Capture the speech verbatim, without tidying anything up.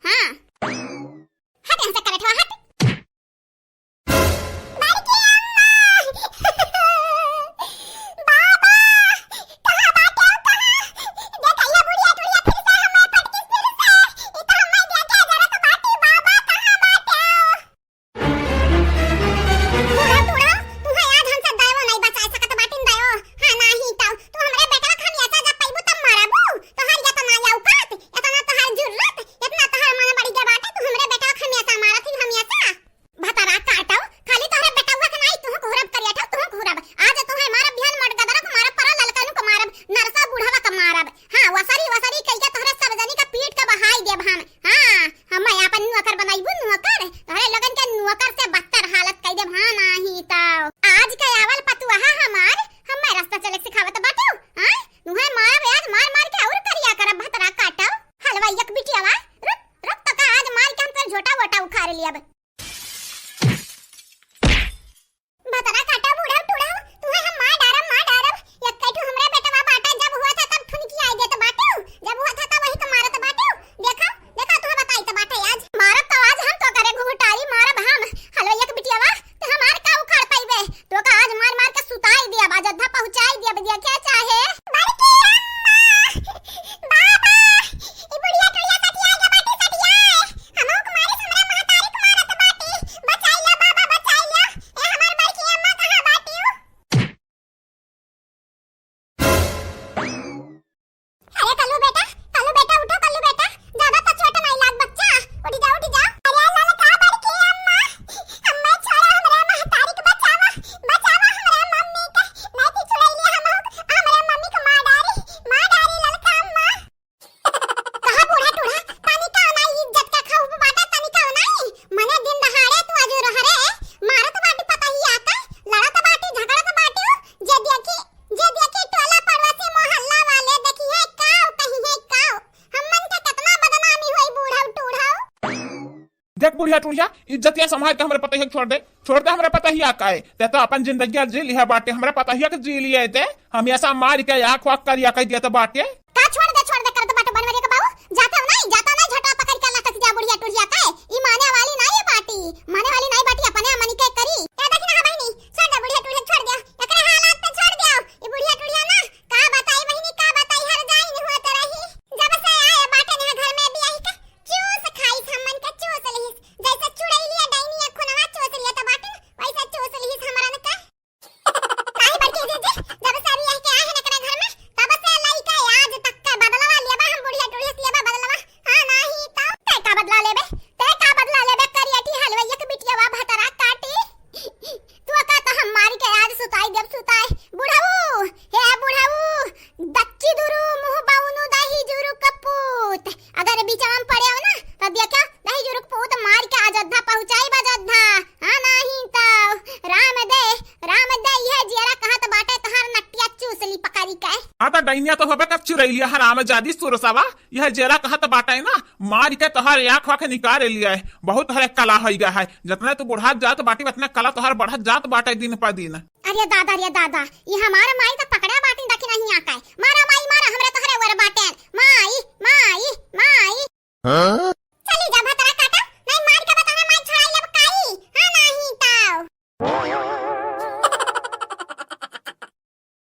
हाँ। हट यहाँ से करठवा, हट। बड़की अम्मा! बाबा! कहाँ बाटे हो, कहाँ? देखा, ये बुढ़िया टुढ़िया फिर से हमें पटकिस फिर से। ई तो हमें देखे जरत बाटी, बाबा कहाँ बाटे हो? बूढ़ा, बूढ़ा, तुहे आज हमसे दयो नहीं बचाए सकत बाटिन दयो। हाँ, नाही तो तू हमरे बेटवा के हमेशा जब पैबू तब मारबू। तोहार इतना औकात, इतना तोहार जुर्रत, इतना तोहार मन बढ़ गया बाटे, तू हमरे बेटवा के हमेशा मारत ही हमेशा। भतरा काटव, खाली तोहरे बेटवा के नाही, तुहूँ कुहरब करिया ठव, तुहूँ कुहरब। आज तुहे मारब, बिहान मोट गदरक मारब, परा ललकनु के मारब, नरसा बुढ़वा के मारब। हाँ, वसरी वसरी कइके तोहरे सब जनी के पीट के बहाई देब हम। हाँ, हमें आपन नौकर बनाइबू, नौकर। तोहरे लोगन के नौकर से बदतर हालत कइ देब। हाँ, नाही तो आज के आवल पतुआ हमार, हमें रास्ता चले सिखावत बाटू। हाँ, तुहे मारब आज, मार मार के और करिया करब, भतरा काटव। हलवाई एक बिटियावा, रुक, रुक, तो का आज मार के हम तोर झोटा वोटा उखाड़ लियब। भतरा काटा बूढ़ा टूढ़ा, तुहे हम मार डारब, मार डारब। एक्कै ठो हमरे बेटवा बाटा, जब हुआ था तब ठुनकी आई देत बाटू, जब हुआ था तब वही तो मारत बाटू। देखा, देखा, तुहे बताई तो बाटे आज। मारब तो आज हम तो करे घुघुटारी मारब हम। हलो एक बिटियावा, ते हमार का उखाड़ पाइबे? तो का आज मार मार के सुताई दिया, अयोध्या पहुँचाई दिया, देखा चाहे। बड़की अम्मा, बाबा, ई बुढ़िया टुढ़िया सठिया के बाटी सठिया। हमहू के मारे से हमरे महतारी के मारत बाटी। बचाई ला बाबा, बचाई ला। ए हमार बड़की अम्मा कहाँ बाटी हो? अरे कल्लू बेटा, कल्लू बेटा उठो, कल्लू बेटा। ज्यादा तो चोट नहीं लाग बच्चा। उठ जा, उठ जा। अरे ललका बड़की अम्मा, अम्मा छोड़ा हमरे महतारी के बचावा, बचावा हमरे मम्मी के। नहीं तो छुड़ैली हमहू, हमरे मम्मी के मार डारी, मार डारी ललका अम्मा। कहा बूढ़ा टूढ़ा, तनिका नाई इज्जत का खाऊ बाटा, तनिका नाई। मने दिन दहाड़े तू अजू रह रे, मारत बाटी पतहिया का, लड़त बाटी, झगड़त बाटी, जे देखी, जे देखी टोला पड़ोसी मोहल्ला वाले देखी है काव, कही है काव। हमन के कितना बदनामी होई बूढ़ा टूढ़ा। देख बुढ़िया टुढ़िया, इज्जतिया संभाल के हमरे पतहिया के छोड़ दे, छोड़ दे हमरे पतहिया का है। ते तो अपन जिंदगिया जी लिहा बाटे, हमरे पतहिया के जी लिए ते। हमेशा मार के आँख वाँख करिया कइ दिया तो बाटे। का छोड़ दे, छोड़ दे करत बाटे बनवरिया के बाबू? जाते हो नहीं, जाता नहीं, झटवा पकड़ के लटक जा बुढ़िया टुढ़िया का है। ई माने वाली नहीं है बाटी, माने वाली नहीं बाटी, अपने अमनी के करी। ए देखी ना बहिनी, छोड़ दे बुढ़िया टुढ़िया, छोड़ दे, एकरे हालात पे छोड़ दे। ई बुढ़िया टुढ़िया ना, का बताई बहिनी, का बताई, हर जाई नहीं होत रही। जब से आए बाटे ने घर में भी आई के चूस खाइस, हमन के चूस लिहिस, जैसे चुड़ैलिया डाइनिया खुनवा चूस लिया तो बाटे, वैसे चूस लिहिस हमरन के। नाही बड़की जीजी, जब से अभी यह के आए हैं एकरा घर में, तब से लइका आज तक के बदलवा लेबा, हम बुढ़िया टुढ़िया से लेबा बदलवा। हाँ, नाही तो ते का बदला लेबे? ते का बदला लेबे? करियठी हलवैया के बिटिया वा भतरा काटी। तू का तो हम मारी के आज सुताई देब सुताई। बुढ़ऊ, हे बुढ़ऊ, दच्ची दुरु मुँह बाउनु दही जुरु कपूत। अगर बीचवा में पड़े हो ना, तो देखा, दही जुरु कपूत मार के अयोध्या पहुँचाई बजोध्या। हाँ, नाही तो राम दे, राम दे, यह जियरा कहत बाटे तोहार नटिया चूस ली पकड़ी के। हाँ, तो डैनिया तो होबे कर चुरैलिया हरामजादी सुरसवा। यह जियरा कहत बाटे ना, मार के तोहार आँख वाँख निकाल लिया है। बहुत तोहरे कला होई गया है। जितना तू बुढ़ात जात बाटी, उतना कला तोहार बढ़त जात बाटे दिन पर दिन। अरे दादा, अरे दादा, ये हमारे माई तो पकड़ा बाटी, देखी नहीं आका है। मारा माई, मारा, हमरे तोहरे वर बाटे। माई, माई, माई। हाँ?